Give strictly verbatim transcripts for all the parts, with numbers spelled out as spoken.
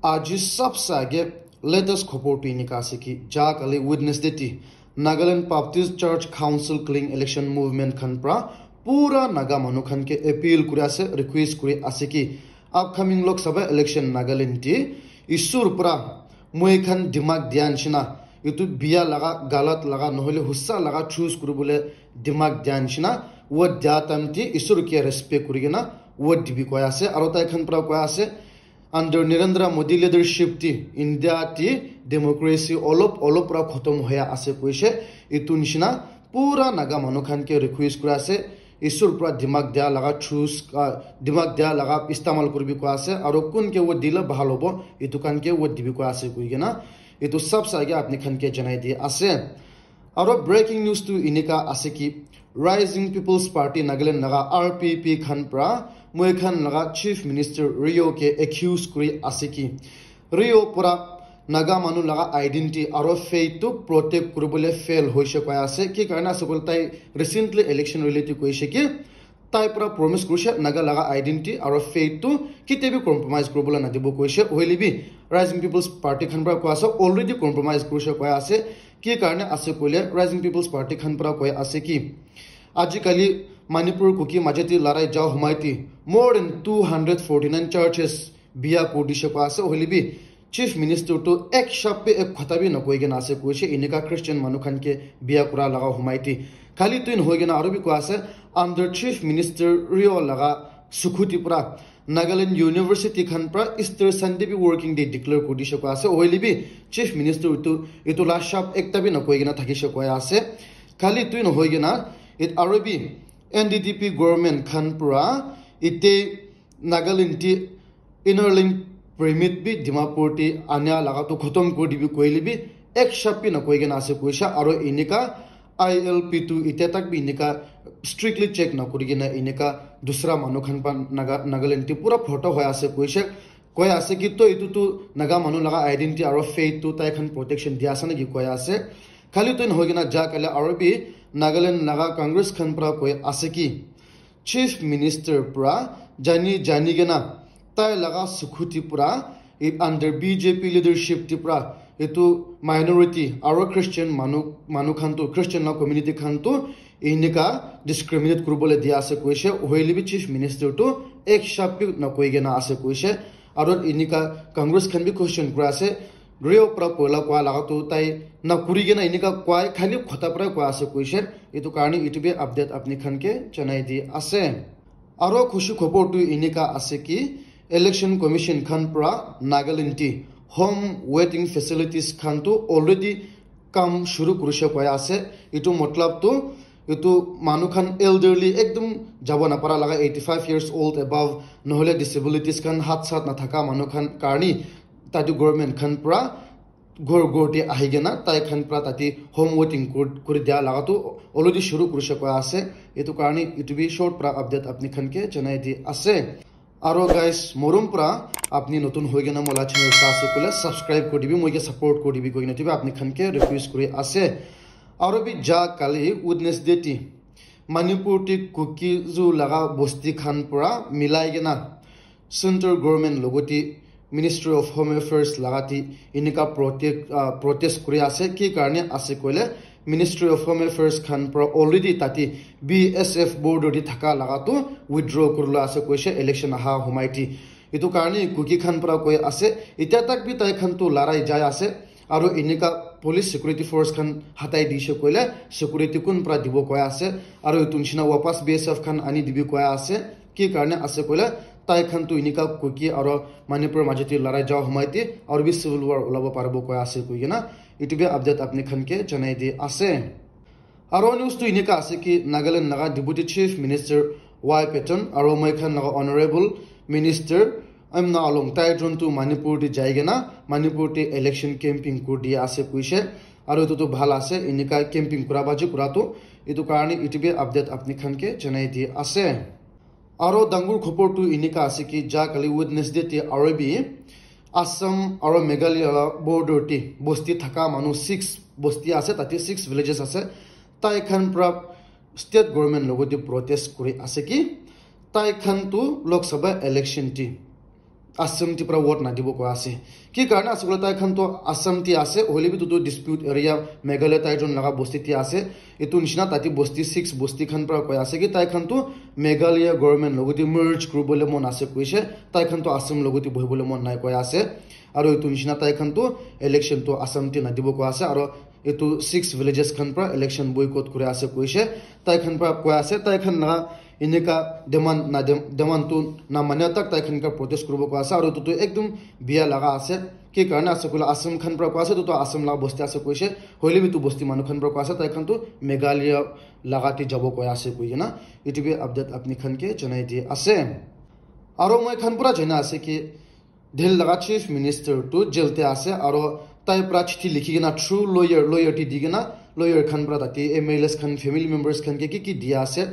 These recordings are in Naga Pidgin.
Aji sabse age latest khobor tu enika ase ki, ja kali Wednesday ti Nagaland Baptist Church Council clean election movement khan pra pura Naga manu khan ke appeal kuri ase, request kuri ase ki, upcoming Lok Sabha election Nagaland ti Isur pra moi khan dimag dia nishina, itu biya laga, galat laga, nohole hussa laga choose kuribole dimag dia nishina, vote dia time ti Isur ke respect kuri kena vote dibi koi ase. Aro tai khan pra koi ase, under Narendra Modi leadership ti India ti democracy olop olop pra khotom hoya ase koishe. Itu nishina pura Naga manu khan ke request kura ase, Isur pra dimag dia laga choose, ah, dimag dia laga istemal kuribi koi ase, aro kun ke vote dile bahal hobo, itu khan ke vote dibi koi ase koi kena, itu sabse age apni khan ke janai di ase. Aro breaking news tu enika ase ki, Rising People's Party Nagaland laga R P P khan pra moi khan laga Chief Minister Rio ke accuse kuri ase ki, Rio pura Naga manu laga identity aro faith tu protect kuribole fail hoishe koi ase. Ki karne ase koile, tai recently election rally te koishe ki, tai pra promise kurishe Naga laga identity aro faith tu kete bi compromise kuribole nadibo koishe. Hoile bi Rising People's Party khan pra koi ase, already compromise kurishe koi ase. Ki karne ase koile, Rising People's Party khan pra koi ase ki, ajikali Manipur Kuki majati larai ja humai ti more than two hundred forty nine churches biya kuri dishe koi ase. Hoile bi Chief Minister tu ek shab bi ek khota bi nakoi kena ase koishe, enika Christian manu khan ke biya kura laga humai ti. Khali tu nohoi kena aro bi koi ase, under Chief Minister Rio laga sukhuti pra Nagaland University khan pra Easter Sunday bi working day declare kuri dishe koi ase. Hoile bi Chief Minister tu itu la shab ekta bi nakoi kena thakishe koi ase. Khali tu nohoi kena, it aro bi N D D P government khan pra ite Nagaland ti inner line permit bi Dimapur ti ania laga tu khotom kuri dibi koile bi ek shab bi nakoi kena ase koishe. Aro enika I L P tu itya tak bi enika strictly check nakuri kena enika dusra manu khan pa Naga, Nagaland ti pura photo hoi ase koishe. Koi ase ki, to itu tu Naga manu laga identity aro faith tu tai khan protection dia ase naki koi ase. Khali tu nohoi kena ja kali aro bi Nagaland laga Congress khan pra koi ase ki, Chief Minister pra jani jani kena tai laga sukhuti pra i-, under B J P leadership ti pra itu minority aro Christian manu, manu khan tu, Christian la community khan tu enika discriminate kuribole dia ase koishe. Hoile bi Chief Minister tu ek shab bi nakoi kena ase koishe. Aro enika Congress khan bi question kura ase, Rio pra koila koa laga tu tai nakuri kena enika koi, khali khota pra koi ase koishe. Itu karne itu bi update apni khan ke janai di ase. Aro khushi khobor tu enika ase ki, Election Commission khan pra Nagaland ti home voting facilities khan tu already kam shuru kurishe koi ase. Itu matlab tu, itu manu khan elderly, ekdum jabo napara laga eighty five years old above, nohole disabilities khan, hat sat nathaka manu khan karni, tatu government khan pra ghor ghor te ahi kena tai khan pra tate home voting kur-, kuri dia laga tu already shuru kurishe koi ase. Itu karni itu bi short pra update apni khan ke janai di ase. Aro guys, morom pra apni notun hoi kena mola channel sa ase koile subscribe kuri dibi, moi ke support kuri dibi koi kena tibi apni khan ke request kuri ase. Aro bi ja kali Wednesday ti Manipur ti Kuki-Zo laga bosti khan pra milai kena central government logoti Ministry of Home Affairs laga ti enika protect, ah, protest kuri ase. Ki karne ase koile, Ministry of Home Affairs khan pra already tate B S F border te thaka laga tu withdraw kurila ase koishe election aha humai ti. Itu karne Kuki khan pra koi ase, itya tak bi tai khan tu larai jai ase. Aro enika police security force khan hatai dishe koile security kun pra dibo koi ase. Aro itu nishina wapas B S F khan ani dibi koi ase. Ki karne ase koile, tai khan tu enika Kuki aro Manipur majoti larai jawa humai te aro bi civil war ulabo paribo koi ase koi kena itu bi update apni khan ke janai di ase. Aro news tu enika ase ki, Nagaland laga Deputy Chief Minister Y Patton aro moi khan laga Honorable Minister Imna Along tai jon tu Manipur te jai kena Manipur te election camping kuri di ase koishe. Aro itu tu bhal ase, enika camping kura baji kura tu. Itu karne itu bi update apni khan ke janai di ase. Aro dangor khobor tu enika ase ki, ja kali Wednesday te aro bi Assam aro Meghalaya la border te bosti thaka manu six bosti ase, tate six villages ase. Tai khan pra state government logote protest kuri ase ki, tai khan tu Lok Sabha election te Assam te pra vote nadibo koi ase. Ki karne ase koile tai khan to Assam te ase, hoile bi etu to dispute area Meghalaya Taichung laga bosti te ase. Etu nishina tate bosti six bosti khan pra koi ase ki tai khan to Meghalaya government logote merge kuribole mon ase koise, tai khan to Assam logote bohibole mon nai koi ase. Aro etu nishina tai khan to election to Assam te nadibo koi ase, aro etu six villages khan pra election boycott kuri ase koise. Tai khan pra koi ase, tai khan laga enika demand na dem-, demand tu na mania tak tai khan ka protest kuribo koi ase, aro etu tu ekdum biya laga ase. Ki karne ase koile Assam khan pra koi ase, etu tu Assam laga bosti ase koise, hoile bi etu bosti manu khan pra koi ase, tai khan tu Meghalaya laga te jabo koi ase koi kena, etu bi update apni khan ke janai di ase. Aro moi khan pura jana ase ki Delhi laga chief minister tu jail te ase, aro tai pra chithi likhi kena through lawyer, lawyer te di kena, lawyer khan pra tate M L As khan, family members khan ke ki ki dia ase.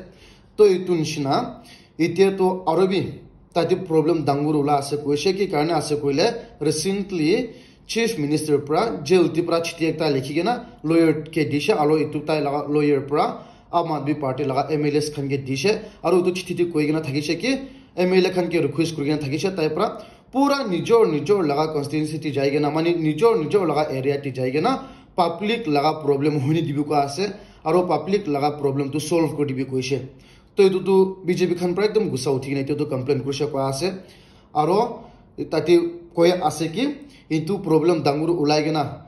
To etu nishina, etia to aro bi tate problem dangor ula ase koise, ki karne ase koile, recently chief minister pra jail te pra chithi ekta likhi kena lawyer ke dishe, aro etu tai laga lawyer pra Aam Aadmi Party laga M L As khan ke dishe, aro etu chithi te koi kena thakishe ki M L A khan ke request kuri kena thakishe, tai pra pura nijor nijor laga constituency te jai kena, mane nijor nijor laga area te jai kena public laga problem huni dibi koi ase, aro public laga problem tu solve kuri dibi koise. To etu tu B J P khan pra ekdum gussa uthi kena etu tu complain kurishe koi ase. Aro tate koi ase ki etu problem dangor ulai kena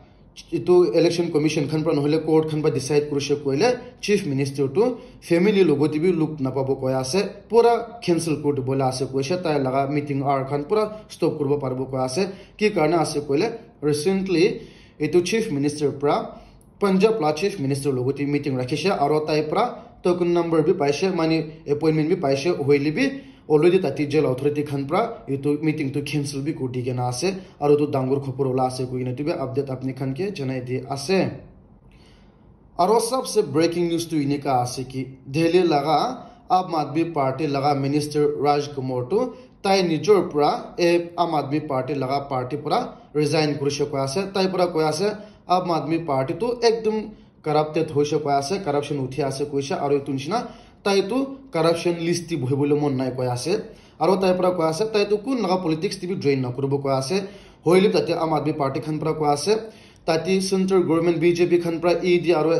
etu election commission khan pra nohole court khan pra decide kurishe koile chief minister tu family logote bi look napabo koi ase, pura cancel kuri dibole ase koise, tai laga meeting hour khan pura stop kuribo paribo koi ase. Ki karne ase koile recently etu chief minister pra Punjab la chief minister logote meeting rakhishe, aro tai pra token number bi paishe, mane appointment bi paishe, hoile bi already tate jail authority khan pra etu meeting tu cancel bi kuri di kena ase, aro etu dangor khobor ula ase koi kena etu bi update apni khan ke janai di ase. Aro sabse breaking news tu enika ase ki Delhi laga Aam Aadmi Party laga minister Raj Kumar tu tai nijor pra e Aam Aadmi Party laga party pra resign kurishe koi ase, tai pra koi ase Aam Aadmi Party tu ekdum corrupted hoise koi ase, corruption uthi ase koise, aro etu nishina tai tu corruption list te bohibole mon nai koi ase. Aro tai pra koi ase tai tu kun laga politics te bi join nakuribo koi ase. Hoile bi tate Aam Aadmi Party khan pra koi ase, tate central government B J P khan pra E D aro,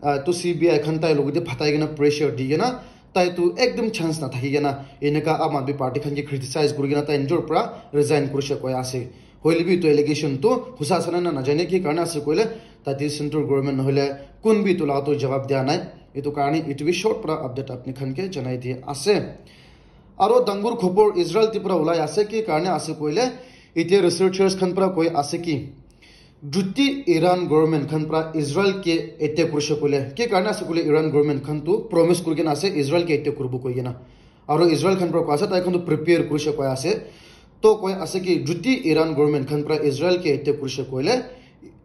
ah, tu C B I khan tai logote phatai kena pressure di kena tai tu ekdum chance nathaki kena enika Aam Aadmi Party khan ke criticize kuri kena tai nijor pra resign kurishe koi ase. Hoile bi etu allegation tu husa ase na najane, ki karne ase koile tate central government nohole kun bi etu laga tu jawab dia nai. Etu karne etu bi short pra update apni khan ke janai di ase. Aro dangor khobor Israel te pra ulai ase, ki karne ase koile etia researchers khan pra koi ase ki jodi Iran government khan pra Israel ke attack kurishe koile, ki karne ase koile Iran government khan tu promise kuri kena ase Israel ke attack kuribo koi kena. Aro Israel khan pra koi ase tai khan tu prepare kurishe koi ase. To koi ase ki jodi Iran government khan pra Israel ke attack kurishe koile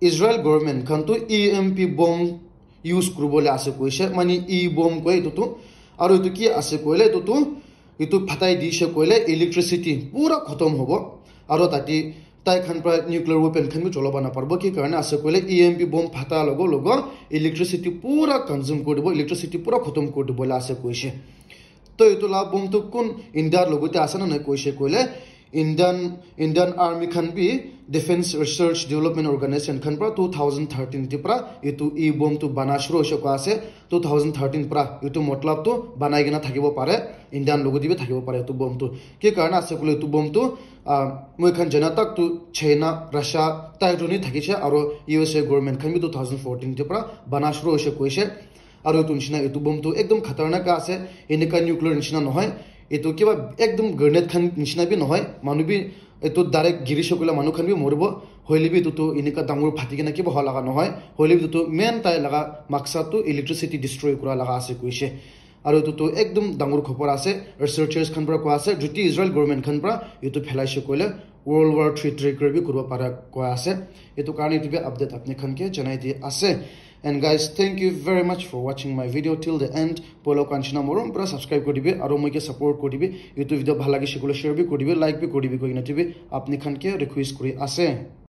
Israel government khan tu E M P bomb use kuribole ase koise, mane E bomb koi etu tu. Aro etu ki ase koile etu tu, etu phatai dishe koile electricity pura khotom hobo. Aro tate tai khan pra nuclear weapon khan bi cholaba naparibo, ki karne ase koile E M P bomb phata logo logo electricity pura consume kuri dibo, electricity pura khotom kuri dibole ase koise. To etu la bomb tu kun India logote ase na nai koise koile Indian, Indian Army khan bi Defense Research Development Organization khan pra two thousand thirteen te pra etu E bomb tu bana shuru hoise koi ase. Two thousand thirteen pra etu matlab tu banai kena thakibo pare, Indian logote bi thakibo pare etu bomb tu. Ki karne ase koile etu bomb tu, ah, moi khan jana tak tu China, Russia, tai joni thakishe, aro U S A government khan bi two thousand fourteen te pra bana shuru hoise koise. Aro etu nishina etu bomb tu ekdum khatarnak ase, enika nuclear nishina nohoi. Etu kiba ekdum grenade khan nishina bi nohoi. Manu bi etu direct girishe koile manu khan bi moribo. Hoile bi etu tu enika dangor phati kena kiba hoa laga nohoi. Hoile bi etu tu main tai laga maksad tu electricity destroy kura laga ase koise. Aro etu tu ekdum dangor khobor ase. Researchers khan pra koi ase, jodi Israel government khan pra etu phelaishe koile World War three trigger bi kuribo para koi ase. Etu karne etu bi update apni khan ke janai di ase. And guys, thank you very much for watching my video till the end. Polo kanchina morom pra subscribe kuri dibi, aro moi ke support kuri dibi. Etu video bhal lagishe koile share bi kuri dibi, like bi kuri dibi koi kena etu bi apni khan ke request kuri ase.